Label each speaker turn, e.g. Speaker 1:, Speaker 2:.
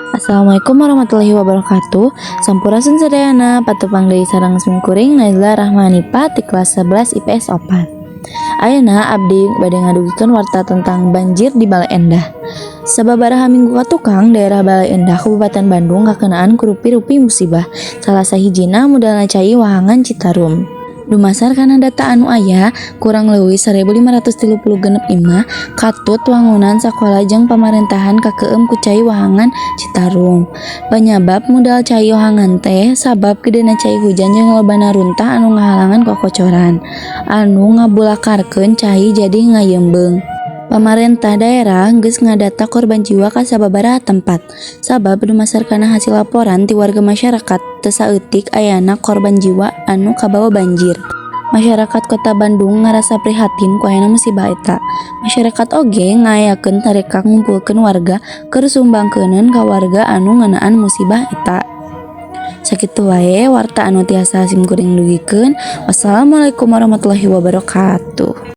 Speaker 1: Assalamualaikum warahmatullahi wabarakatuh. Sampurasun sadayana, patepang deui sareng simkuring Nazla Rahmanipa ti kelas 11 IPS 4. Ayeuna abdi bade ngadugikeun warta tentang banjir di Baleendah. Sababaraha minggu katukang, daerah Baleendah, Kabupaten Bandung, kakenaan ku rupi-rupi musibah. Salah sahijina mudalna cai wahangan Citarum. Dumasar kana data anu aya, kurang leuwih 1536 imah, katut wangunan sakola jeung pamarentahan kakeueum ku cai wahangan Citarum. Panyabab mudal cai wahangan teh sabab gedena cai hujan jeung lobana runtah anu ngahalangan kokocoran, anu ngabulakarkeun cai jadi ngayeumbeung. Pamarentah daerah geus ngadata korban jiwa ka sababaraha tempat, sabab dumasar kana hasil laporan ti warga masyarakat teu saeutik ayana korban jiwa anu kabawa banjir. Masyarakat Kota Bandung ngarasa prihatin ku ayana musibah eta. Masyarakat oge ngayakeun tareka ngumpulkeun warga keur sumbangkeuneun ka warga anu ngeunaan musibah eta. Sakitu wae warta anu tiasa simkuring dugikeun. Wassalamualaikum warahmatullahi wabarakatuh.